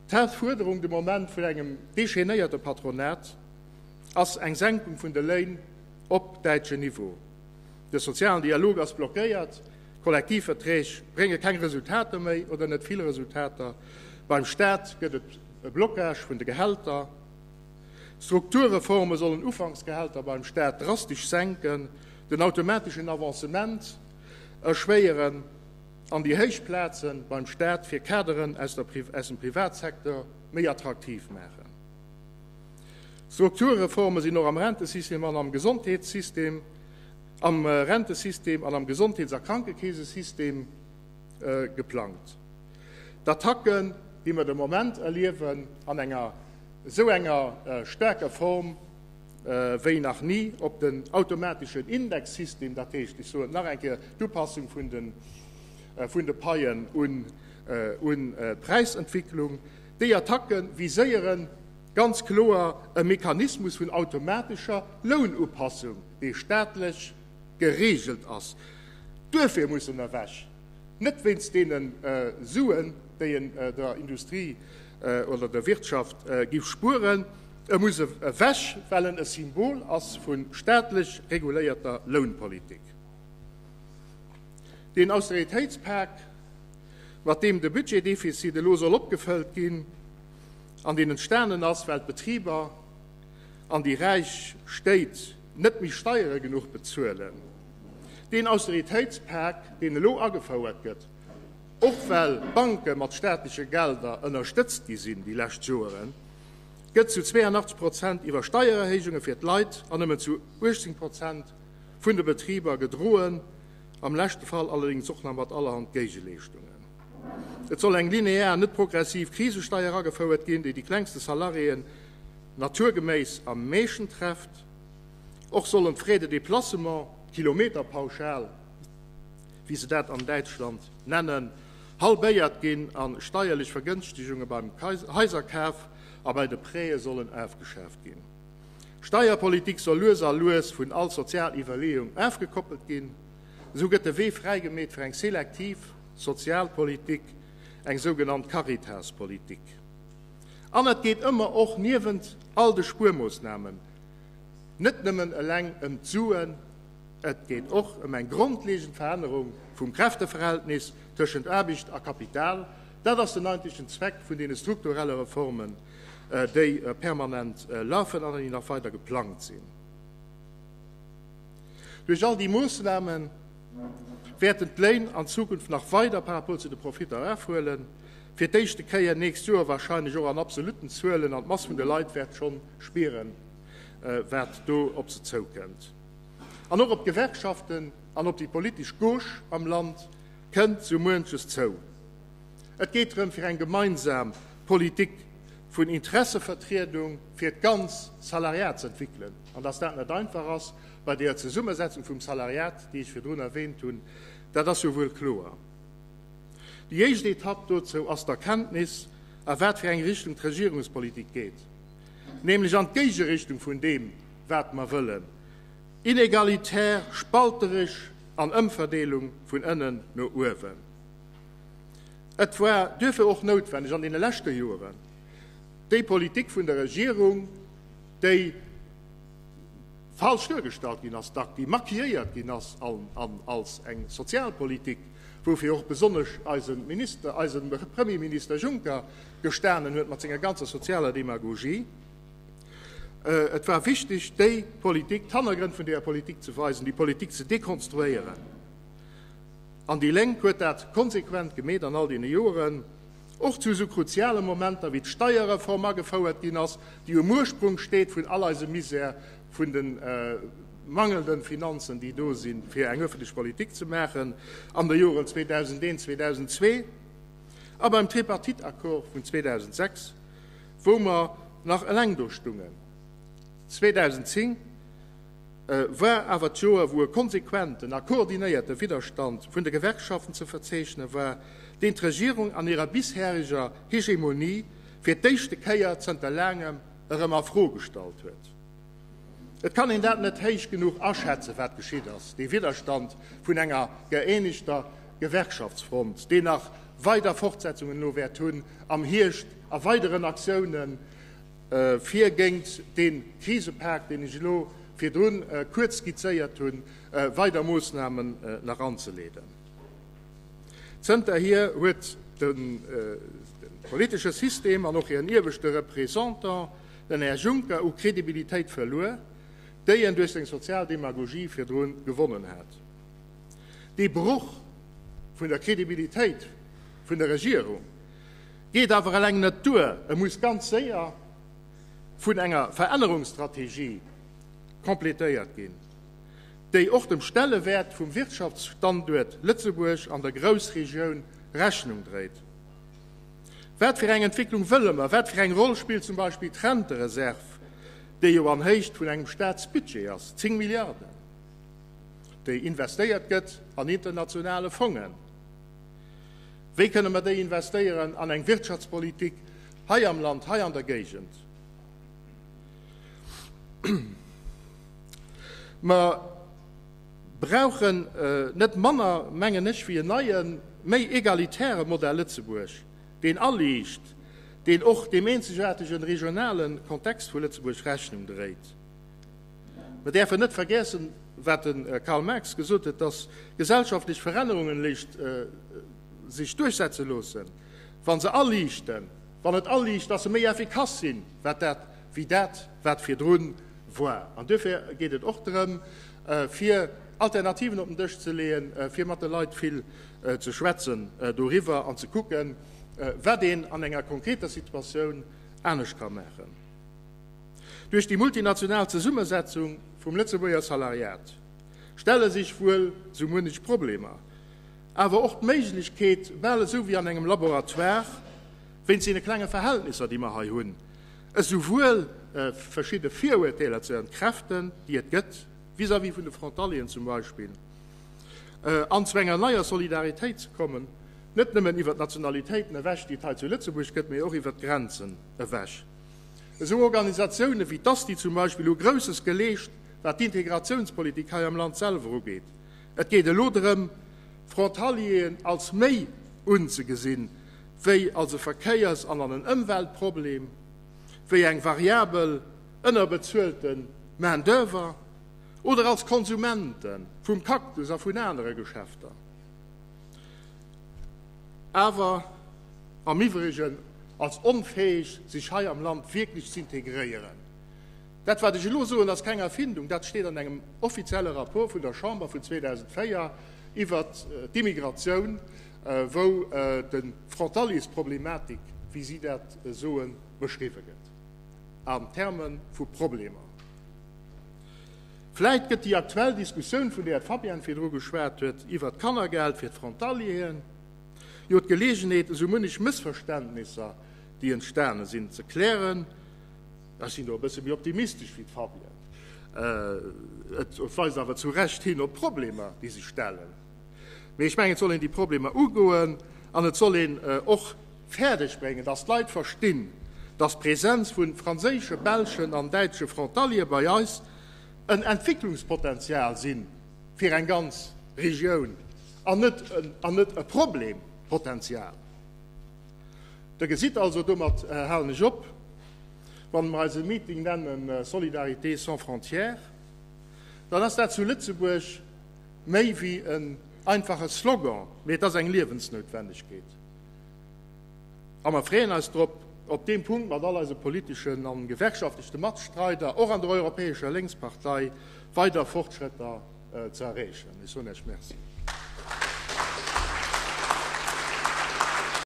D'Haaptfuerderung de Moment vun engem déchainéierte Patronat ass eng Senkung vun de Léin op däitschen Niveau. De sozialen Dialog ass blockéiert, Kollektivverträg brénge keng Resultater méi oder net vill Resultater. Beim Staat gëtt et e Blocage vun de Gehälter. Strukturreforme sollen Ufanksgehälter beim Staat drastesch senken, den automateschen Avancement erschwéieren an déi héich Plaze beim Staat fir Kaderen aus dem Privatsecteur méi attraktiv maachen. Strukturreforme sinn och am Rentesystem an am Gesondheetssystem, am Rentesystem an am Gesondheets a Krankekeesesystem geplangt. D'Attacken, déi mer de Moment erliewen, an enger esou enger staarker Form wéi nach ni op den automateschen Indexsystem, dat heescht, ech soen et nach eng Kéier, d'Upassung vun de vun de Paien un d'Präisentwicklung, déi Attacke viséiere ganz kloer e Mechanismus vun automatescher Lounupassung, dee staatlech geregelt ass. Duerfir muss en ewech, net wéinst deene Suen, déi en der Industrie oder der Wirtschaft giff spueren. E muss ewech, well en e Symbol ass vu staatlech reguléierter Lounpolitik. Deen Austeritéitspak, mat deem de Budgetdefizit elo soll opgefëllt ginn an deen entstanen ass, well d'Betriber an déi räich Stéit net méi Steiere genuch bezuelen, deen Austeritéitspak, deen elo agefouert gëtt, och well d'Banke mat staatleche Gelder ënnerstëtzt gi sinn déi lescht Joeren, gëtt zu 82 Prozent iwwer Steiererhéijunge fir d'Leit an nëmmen zu 18 Prozent vun de Betriber gedroen, am leschte Fall allerdéngs och nach mat allerhand Géigeleeschtungen. Et soll eng linear, net progressiv Krisesteier agefouert ginn, déi déi klengste Salariéen naturgeméiss am meeschten trefft. Och sollen d'Frais de déplacement, d'Kilometerpauschal, wéi se dat an Däitschland nennen, halbéiert ginn a steierlech Vergënschtegunge beim Haiserkaf a bei de Prêtë sollen afgeschaaft ginn. D'Steierpolitik soll lues a lues vun all sozial Iwwerleeung afgekoppelt ginn. Esou gëtt de Wee fräigemeet fir eng selektiv Sozialpolitik, eng sougenannt Caritas-Politik. An et geet ëmmer och niewent all de Spuermoossnamen net nëmmen eleng ëm d'Suen, et geet och ëm eng grondlegend Verännerung vum Kräfteverhältnis tëschent Aarbecht a Kapital. Dat ass den eigentlechen Zweck vun deene strukturelle Reformen, déi permanent lafen an déi nach weider geplangt sinn. Duerch all déi Moossname wäerten d'Léin an Zukunft nach weider par rapport zu de Profitter erafhuelen, fir d'éischte Kéier nächst Joer wahrscheinlech och an absolutten Zuelen, an d'Mass vun de Leit wäert schonn spieren, wat do op se zoukënnt. An och op d'Gewerkschaften an op déi politesch Gauche am Land kënnt sou muenches zou. Et geet drëm, fir eng gemeinsam Politik vun Interessevertriedung fir d'ganz Salariat ze entwéckelen. An dass dat net einfach ass bei deeër Zesummesetzung vum Salariat, déi ech virdrun erwähnt hunn, dat ass jo wuel kloer. Déi éischt Etapp dozou ass d'Erkenntnis, a wat fir eng Richtung d'Regierungspolitik geet, nämlech an d'Géigerichtung vun deem, wat mer wëllen, inegalitär, spalteresch an Ëmverdeelung vun ënnen no uewen. Et war duerfir och noutwenneg an deene leschte Joren, déi Politik vun der Regierung, déi falsch duergestallt ginn ass, dack déi maquilléiert ginn ass als eng Sozialpolitik, woufir och besonnesch eise Minister, eise Premierminister Juncker gestanen huet mat senger ganzer sozialer Demagogie. Et war wichteg, déi Politik, d'Hannergrënn vun deeër Politik ze weisen, déi Politik ze dekonstruéieren. An déi Lénk huet dat konsequent gemeet an all deene Joren, och zu esou kruziale Momenter, wéi d'Steierreform agefouert ginn ass, déi um Ursprung steet vun all eisem Misär, vun de mangelnden Finanzen, déi do sinn, fir eng öffentlech Politik ze maachen an de Joren 2001, 2002 a beim Tripartite-Accord vun 2006, wou mer nach eleng do stungen. 2010 war awer d'Joer, wou e konsequenten a koordinéierte Widderstand vun de Gewerkschaften ze verzeechne war, deen d'Regierung an hirer bishereger Hegemonie fir d'éischte Kéier zënter laangem erëm a Fro gestallt huet. Et kann een dat net héich genuch aschätzen, wat geschitt ass, dee Widderstand vun enger gëeenegter Gewerkschaftsfront, deen nach. weider Fortsetzungen elo wäert hunn am Hierscht a weideren Aktiounen, fir géint dee Krisepak, deen ech elo virdrun kuerz skizzéiert hunn, weider Moossnamen nach anzeleeden. Zënterhier huet de politesche System an och hiren ieweschte Représentant, den Här Juncker, u Kredibilitéit verluer, déi en duerch seng sozial Demagogie virdru gewonnen hat. Dee Broch vun der Kredibilitéit vun der Regierung geet awer eleng net duer, e muss ganz séier vun enger Verännerungsstrategie completéiert ginn, déi och dem Stellewäert vum Wirtschaftsstanduert Lëtzebuerg an der Groussregioun Rechnung dréit. Wat fir eng Entwécklung wëlle mer? Wat fir eng Roll spillt zum Beispill d'Rentereserv, déi jo an Héicht vun engem Staatsbudget ass, 10 Milliarden, déi investéiert gëtt an internationale Fongen? Wéi kënne mer déi investéieren an eng Wirtschaftspolitik hei am Land, hei an der Géigend? Mer brauchen net manner, mengen ech, wéi en neien, méi egalitäre Modell Lëtzebuerg, deen aliicht, deen och deem eenzegaartegen regionale Kontext vu Lëtzebuerg Rechnung dréit. Mer däerfen net vergessen, wat de Karl Marx gesot huet, dass gesellschaftlech Verännerungen léischt sech duerchsetze loossen, wa se aliichten, wann et aliicht, dass se méi effikass sinn, wat dat, wéi dat, wat virdrun war. An duerfir geet et och drëm, fir Alternativen op den Dësch ze leeën, fir mat de Leit vill ze schwätzen doriwwer an ze kucken, wat een an enger konkreter Situatioun anescht ka maachen. Duerch déi multinational Zesummesetzung vum Lëtzebuerger Salariat stelle sech wuel sou munnech Problemer, awer och d'Méiglechkeet, bal esou wéi an engem Laboratoire, wéinst deene klenge Verhältnisser, déi mer hei hunn, esouwuel verschidde Viruerteeler ze entkräften, déi et gëtt, vis-à-vis vun de Frontalieren zum Beispill, an zu enger neier Solidaritéit ze kommen, net nëmmen iwwer d'Nationalitéiten ewech, déi et hei zu Lëtzebuerg gëtt, mee och iwwer d'Grenzen ewech. Esou Organisatioune wéi d'ASTI zum Beispill hu Grousses geleescht, wat d'Integratiounspolitik hei am Land selwer ugeet. Et geet elo drëm, Frontalieren als méi unzegesinn, wéi als e Verkéiers an an en Ëmweltproblem, wéi eng variabel, ënnerbezuelte Main d'oeuvre oder als Konsumente vum Cactus a vun anere Geschäfter. Awer am Iwwregen als onfäeg, sech hei am Land wierklech z'integréieren. Dat, wat ech elo soen, ass keng Erfindung, dat steet an engem offizielle Rapport vun der Chamber vun 2004 iwwert d'Immigratioun, wou de Frontaliers-Problematik, wéi si dat soen, beschriwwe gëtt an Terme vu Problemer. Vläit gëtt déi aktuell Diskussioun, vun där d'Fabienne virdru geschwat huet, iwwert d'Kannergeld fir d'Frontalieren, jo d'Geleegenheet, esou munnech Mëssverständnisser, déi entstane sinn, ze klären. Ech sinn do e bësse méi optimistesch wéi d'Fabienne. Et weist awer zu Recht hin op d'Problemer, déi sech stellen. Mee ech mengen, et soll een déi Problemer ugoen an et soll een och fäerdeg bréngen, dass d'Leit verstinn, dass d'Präsenz vu franséische, belschen an däitsche Frontaliere bei eis en Entwicklungspotenzial si fir eng ganz Regioun an net an net e Problempotenzial. Der gesitt also, domat halen ech op, wann mer eise Meeting nennen Solidarité sans frontières, dann ass dat zu Lëtzebuerg méi wéi en einfache Slogan, mee et ass eng Liewensnoutwendegkeet. A mer freeën eis drop, op deem Punkt mat all eise politeschen an gewerkschaftlechte Matstreider, och an der Europäescher Lénkspartei, weider Fortschrëtter ze erreechen. Ech soen Iech Merci.